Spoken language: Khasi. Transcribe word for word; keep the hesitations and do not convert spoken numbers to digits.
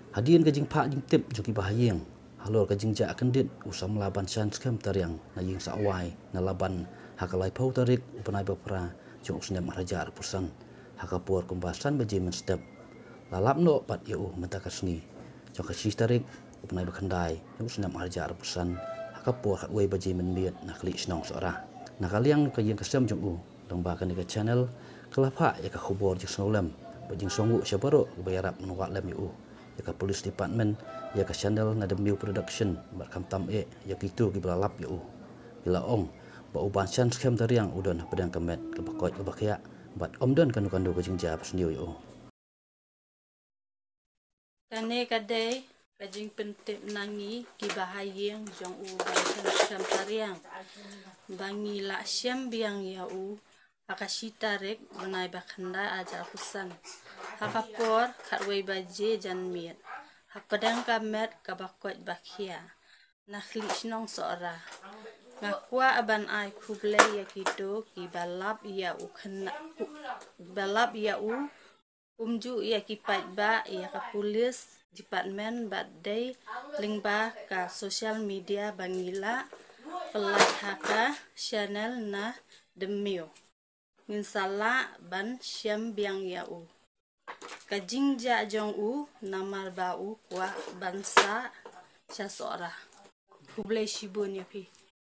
Hadien ka jingphah jingtip jong ki bahaïing halor ka jingjia kyndit u samla ban shan skhem tariang na ïing sawai na Laban ha ka laiphew tarik u bnai ba phra jong u snem arhajar arphew san ha ka por kumba san baje mynstep, la lap noh pat ïa u mynta ka sngi jong ka shi tarik u bnai ba khyndai jong u snem arhajar arphew san ha ka por khatwei baje mynmiet na khlieh shnong Sohra. Na ka liang ka ïing ka sem jong u, lyngba kane ka channel ka la phah ïa ka khubor jingsngewlem bad jingsngewnguh sha baroh kiba ïarap ban wad lem ïa u, ïa ka police department, ïa ka channel na The Mew Production bad khamtam eh ïa kito kiba la lap ïa u. Ki la ong ba u ban shan skhem tariang u don hapdeng ka met kaba koit kaba khiah bad ym don kano kano ka jingjia basniew ïa u. Kane ka dei ka jingpyntip na ngi ki bahaïing jong u ban shan skhem tariang ba ngi la shem biang ïa u ha ka shi tarik bnai ba khyndai arhajar arphew san ha ka por khatwei baje janmiet hapdeng ka met kaba koit ba khiah na khlieh shnong Sohra. Nga kwah ban ai khublei ïa kito kiba lap ïa u khynnah, kiba lap ïa u, kumjuh ïa ki paidbah, ïa ka police department bad dei lyngba ka social media ba ngi la pynlait ha ka channel na The Mew. Ngin sa lah ban shem biang ïa u. Ka jingjia jong u namar ba u kwah ban sah sha Sohra. Khublei shibun ïa phi.